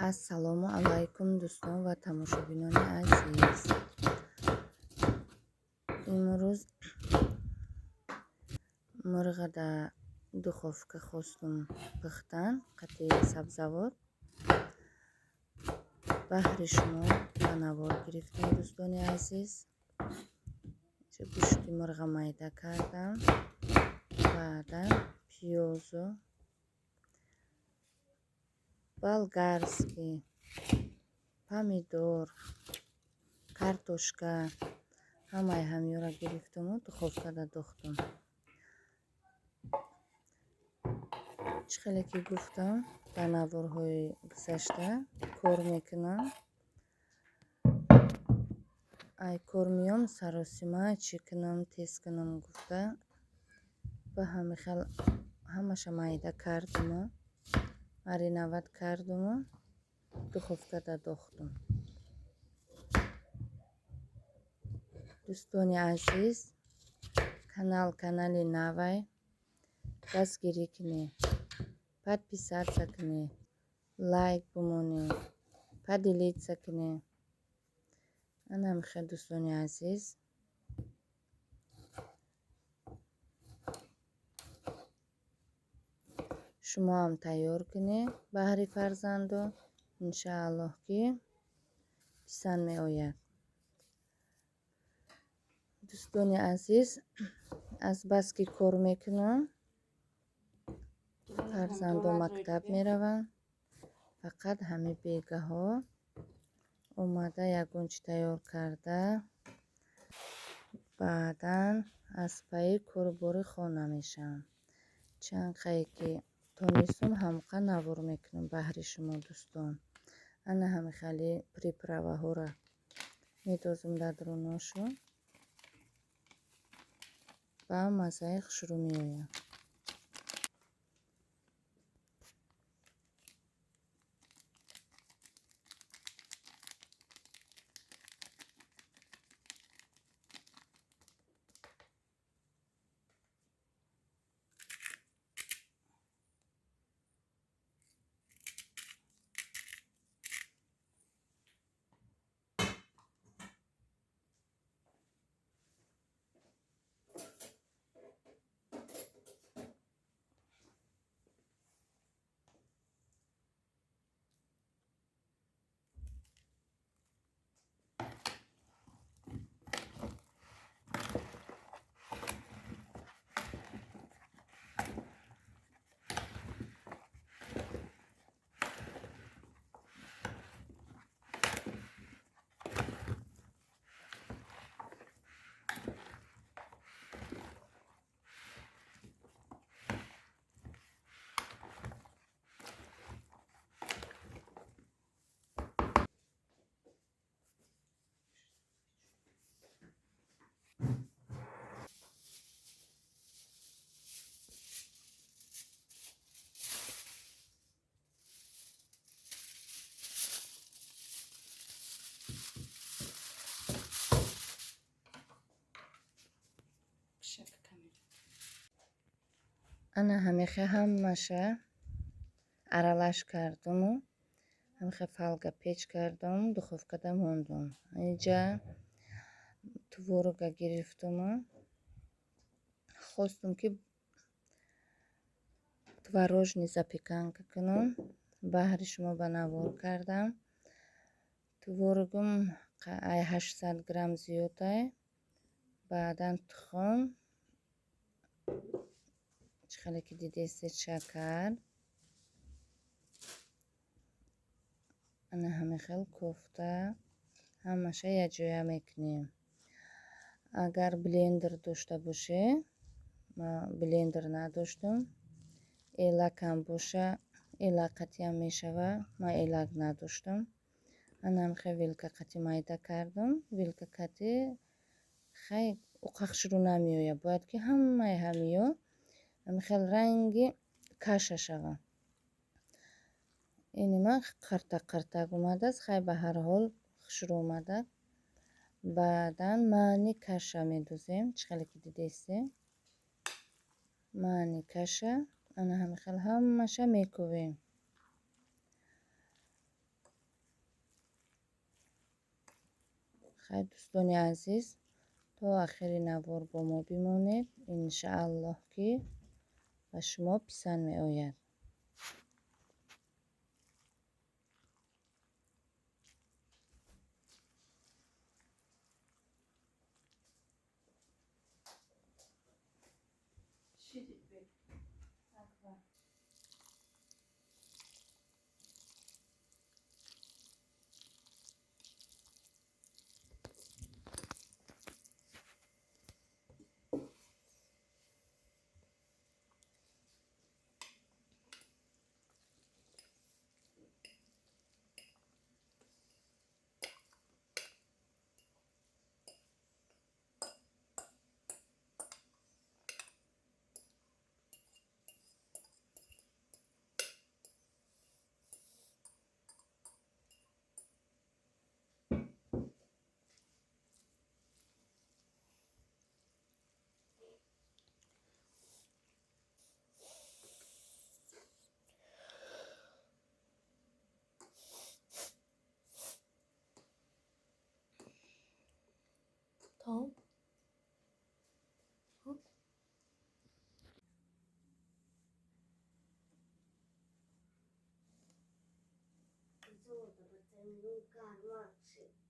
Ассалому алайкум, дӯстон ва тамошобинони азиз. Имрӯз мурға дар духовка хостум пухтан қатъи сабзавот. Баҳри шумо ба навор гирифтем, дӯстони азиз. Гӯшти мурға майда кардам, баъдан пиёзу болгарский, помидор, картошка, ҳамаи ҳамёро гирифтуму духовкада духтум. Чӣ хеле ки гуфтам, дар наворҳои гузашта кор мекунам. Ай кор меём, саросима чӣ кунам, тез кунам гуфта, ба ҳами хел ҳамаша майда кардуму мариновать кардуму духовкада дохтум. Дӯстони азиз, канал канали навай, дастгирӣ кунед, подписаться кунед, лайк бимонед, поделиться кунед. Ана ҳамихел, дӯстони азиз. Шумоам тайёр кунед баҳри фарзандо, иншааллоҳ, ки писанд меояд. Дӯстони азиз, азбаски кор мекунам, фарзандо мактаб мераванд, фақат ҳами бегаҳо омада ягон чӣ тайёр карда, баъдан аз пайи корубори хона мешавам. Чанд қае ки тонистум, ҳамқа навор мекунам баҳри шумо, дӯстон. Ана ҳами хели приправаҳоро медозум дар дуруношу, ба маззаи хушрӯ меояд. Ана ҳамихе ҳамаша аралаш кардуму ҳамихе фолга печ кардум, духовкада мондум. Инҷа творога гирифтуму хостум, ки творожный запеканка кунам. Баҳри шумо ба навор кардам. Творогум ай 800 грамм зиёдай. Баъдан тухм, чӣ хеле ки дидестед, шакар, ана ҳамин хел кофта, ҳамаша якҷоя мекунем. Агар блендер дошта боше, ма блендер надоштум, элакам боша, элак қатъиам мешава, ман элак надоштам. Ана ҳамихел вилка қатъи майда кардум. Вилка қатъи хай уқақ шурӯъ намеояд, бояд ки ҳамаи ҳамиё ҳамихел ранги каша шава. Ини ман қиртақ қиртақ омадааст, хай, ба ҳар ҳол хушрӯ омада. Баъдан маъни каша медозем, чӣ хеле ки дидестем. Маъни каша, ана ҳамин хел ҳамаша мекӯвем. Хай, дӯстони азиз, то ахири навор бо мо бимонед. Иншааллоҳ, ки ба шумо писанд меояд. Tamam. Золото,